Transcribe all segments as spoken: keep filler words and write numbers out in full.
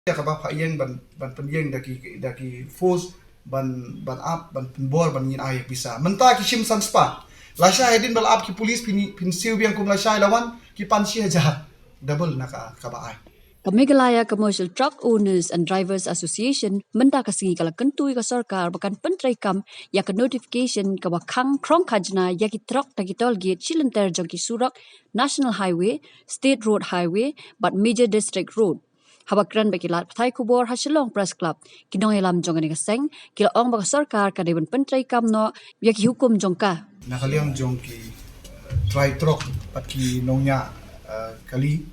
ïa kaba phah ïeng ban, ban pynïeng da ki, da ki force ban, ban ap, ban pynbor ban ngin ai pisa. Mynta ki shim san spah. Lashai hadien ba la ap ki police phin, phin siew biang kum lashai, la wan ki pan shi hajar. Double na ka, kaba ai. Ka Meghalaya Commercial Truck Owners and Drivers Association mynta ka sngi ka la kyntu ïa ka sorkar ba kan pyntreikam ïa ka notification kaba khang khrong khajna ïa ki truck da ki toll gate shi lynter jong ki surok National Highway, State Road Highway bad Major District Road. Haba kren bad ki lad pathai khubor ha Shillong Press Club, ki nongïalam jong kane ka seng ki la ong ba ka sorkar ka dei ban pyntreikam noh ïa ki hukum jong ka. Na ka liang jong ki, eh, trai truck bad ki nongñiah, eh, kali,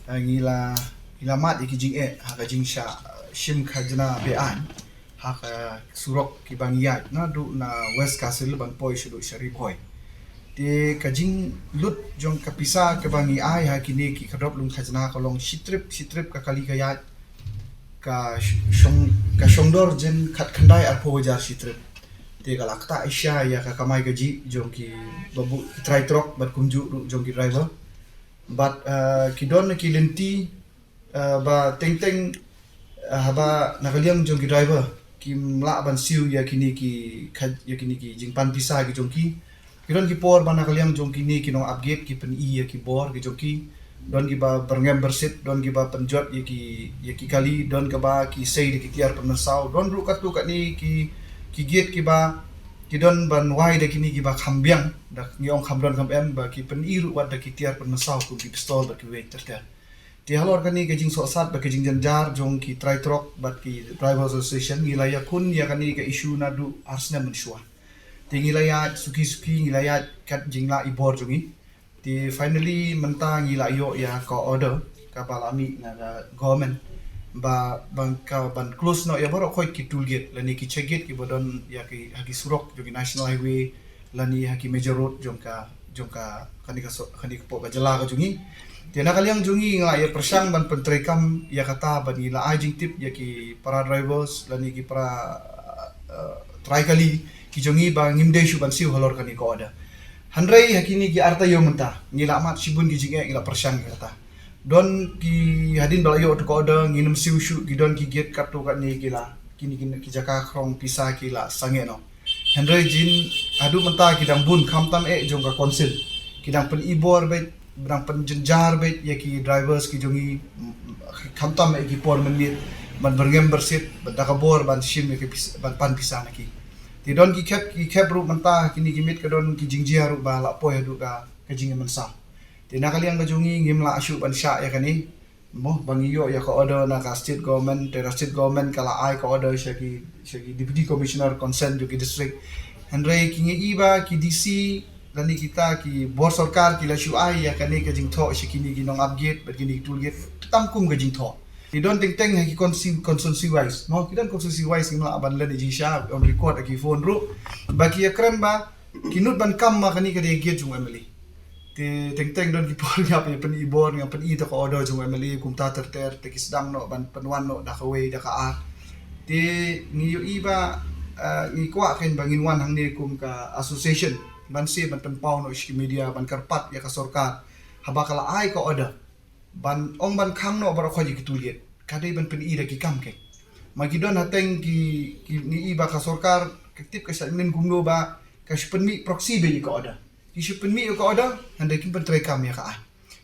eh, ngi la, ngi la mad ïa ki jingeh ha ka jingshah, eh, shim khajna be-aiñ ha ka surok kiba ngi ïaid naduh na West Khasi Hills ban poi shaduh sha Ri Bhoi. Te ka jinglut jong ka pisa kaba ngi ai ha kine ki khadop lum khajna ka long shi trip, shi trip ka kali ka ïaid ka sh-, shong, ka shongdor jin khatkhyndai arphew hajar shi trip. Te ka la ktah shisha ïa ka kamai kajih jong ki babu ki trai truck bad kumjuh ruh jong ki driver. Bad, eh, ki don ki lynti, eh, ba teng teng, eh, haba na ka liang jong ki driver kim lah ban siew ïa kine ki kha-, ïa kine ki jingpan pisa ki jong ki. Ki don ki por ba na ka liang jong kine ki nongap gate ki pyni ïa ki bor ki jong ki. Don kiba byrngem byrsit, don kiba pynjot ïa ki, ïa ki kali, don kiba ki sei da ki tiar pynmynsaw, don ruh katto katne ki, ki gate kiba ki don ban wai da kine kiba kham biang, da ngi ong kham don kham em, ba ki pyni ruh wat da ki tiar pynmynsaw kum ki pistol bad kiwei ter ter. Te halor kane ka jingsohsat bad ka jingjynjar jong ki trai truck bad ki driver association, ngi la ïakhun ïa kane ka issue naduh ar snem mynshuwa. Te ngi la ïaid suki suki, ngi la ïaid kat jinglah i bor jong ngi. Te finally mynta ngi la ïoh ïa ka order kaba la mih na ka government ba, ban ka, ban close noh ïa baroh khoit ki toll gate lane ki check gate kiba don ïa ki, ha ki surok jong ki national highway lane ha ki major road jong ka, jong ka, kane ka so-, kane ka pok ka jylla ka jong ngi. Te na ka liang jong ngi ngi la ïa pyrshang ban pyntreikam ïa kata, ban ngi la ai jingtip ïa ki para drivers lane ki para, eh, trai kali ki jong ngi ba ngim dei shuh ban siew halor kane ka order. Hynrei ha kine ki ar taïew mynta ngi la mad shibun ki jingeh, ngi la pyrshang ïa kata. Don ki, hadien ba la ïoh tu ka order ngin ym siew shuh, ki don ki gate katto katne ki la, kine ki, ki jaka khrong pisa ki la sangeh noh. Hynrei jin haduh mynta ki dang bun, khamtam eh jong ka council. Ki dang pyni bor beit, dang pynjynjar beit ïa ki drivers ki jong ngi, khamtam eh ki por mynmiet ban byrngem byrsit, ban da ka bor ban shim ïa ki pis-, ban pan pisa na ki. Te don ki khep, ki khep ruh mynta kine ki miet ka don ki jingjia ruh ba la poi haduh ka, ka jingmynsaw. Te na ka liang ka jong ngi ngim lah shuh ban shah ïa kane. Mo, ba ngi ïoh ïa ka order na ka state government, te ka state government ka la ai ka order sha ki, sha ki deputy commissioner concern jong ki district. Hynrei ki ngi i ba ki D C lane kita ki bor sorkar ki la shu ai ïa kane ka jingthoh sha kine ki nongap gate bad kine ki toll gate tam kum ka jingthoh. Ki don teng teng ha ki consti-, constituency wise. Mo, ki don constituency wise, ngim lah ban len jingshisha on record ha ki phone ruh. Ba ki ïakren ba ki nud ban kam ma kane ka dei gate jong M L A. Te teng teng don ki por ngi hap ïa pyni bor, ngi hap pyni ïa ka order jong M L A kumta ter ter, te ki sdang noh ban pynwan noh da kawei da ka ar. Te ngi ïohi ba, eh, ngi kwah kein ba ngin wan hangne kum ka association ban shu ban pynpaw noh sha ki media, ban kyrpad ïa ka sorkar haba ka la ai ka order ban ong ban khang noh baroh khoit ïa ki toll gate, ka dei ban pyni da ki kam kein. Ma ki don hateng ki, ki ngi i ba ka sorkar ka tip ka shah mynnin kumno ba ka shu pynmih proxy beit ïa ka order. Ki shu pynmih ïa ka order, hynrei kim pyntreikam ïa ka aiñ.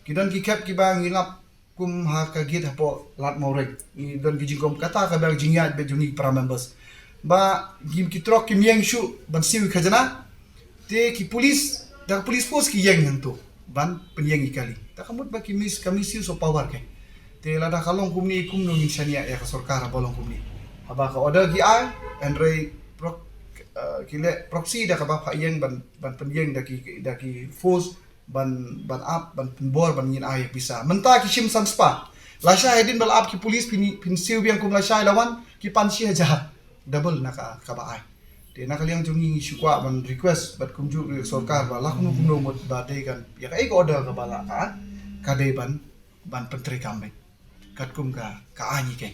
Ki don ki khep kiba ngi lap kum ha ka gate hapoh Lad Mawreng. Ngi don ki jingkhom kata kaba jingïaid beit jong ngi para members. Ba ki, ki truck kim ïeng shuh ban siew khajna. Te ki police, da ka police force ki ïeng hangto ban pynïeng ïa ki kali. Da ka mut ba ki mis-, ka misuse of power kein. Te lada ka long kumne kumno ngin shaniah ïa ka sorkar haba long kumne. Haba ka order ki ai, hynrei prox-, eh, ki leh proxy da kaba phah ïeng ban, ban pynïeng da ki, da ki force ban, ban ap, ban pynbor, ban ngin ai pisa. Mynta ki shim san spah. Lashai hadien ba la ap ki police phin, phin siew biang kum lashai, la wan ki pan shi hajar. Double na ka, kaba ai. Te na ka liang jong ngi ngi shu kwah ban request bad kumjuh ruh ïa ka sorkar ba la kumno kumno mut ba dei kan ïa kaei ka order kaba la ka ai, ka dei ban, ban pyntreikam beit. Katkum ka, ka aiñ hi kein.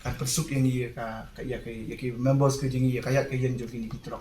Kan pynsuk ïa ngi ïa ka, ka, ïa ka, ïa ki members ka jong ngi, ïa ka ïaid ka ïeng jong kine ki truck.